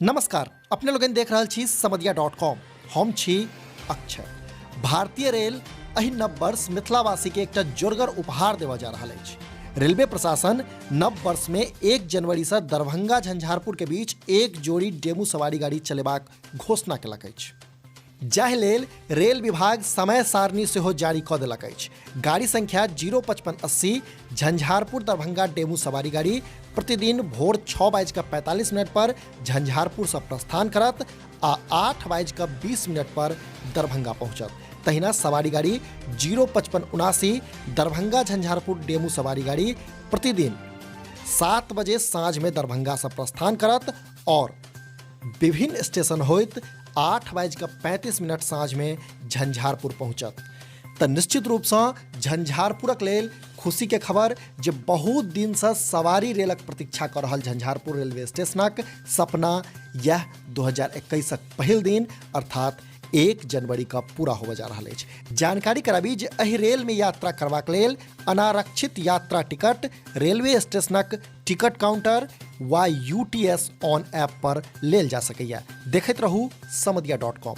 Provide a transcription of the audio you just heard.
नमस्कार, अपने लोगन देख रहल छी समदिया डॉट कॉम। हम छी अक्षय। भारतीय रेल एहि नव वर्ष मिथिलावासी के एकटा जोरगर उपहार देबऽ जा रहल अछि। रेलवे प्रशासन नव वर्ष में 1 जनवरी से दरभंगा झंझारपुर के बीच एक जोड़ी डेमू सवारी गाड़ी चलेबाक घोषणा केलक अछि, जाहि लेल रेल विभाग समय सारणी सेहो जारी कऽ देलक अछि। गाड़ी संख्या 05580 झंझारपुर दरभंगा डेमू सवारी गाड़ी प्रतिदिन भोर 6:45 पर झंझारपुरसँ प्रस्थान करत आ 8:20 पर दरभंगा पहुँचत। तहिना सवारी गाड़ी 05579 दरभंगा झंझारपुर डेमू सवारी गाड़ी प्रतिदिन 7 बजे साँझमे दरभंगासँ प्रस्थान करत और विभिन्न स्टेशन होइत 8:35 साँझमे झंझारपुर पहुँचत। तऽ निश्चित रूपसँ झंझारपुरक लेल खुशीके खबर जे बहुत दिनसँ सवारी रेलक प्रतीक्षा कऽ रहल झंझारपुर रेलवे स्टेशनक सपना यह 2021 पहिल दिन अर्थात 1 जनवरी का पूरा होबय जा रहल अछि। जानकारी कराबी जे एहि रेलमे यात्रा करबाक लेल अनारक्षित यात्रा टिकट रेलवे स्टेशनक टिकट काउंटर वा U T S on app पर लेल जा सकैए। देखैत रहू समदिया डॉट कॉम।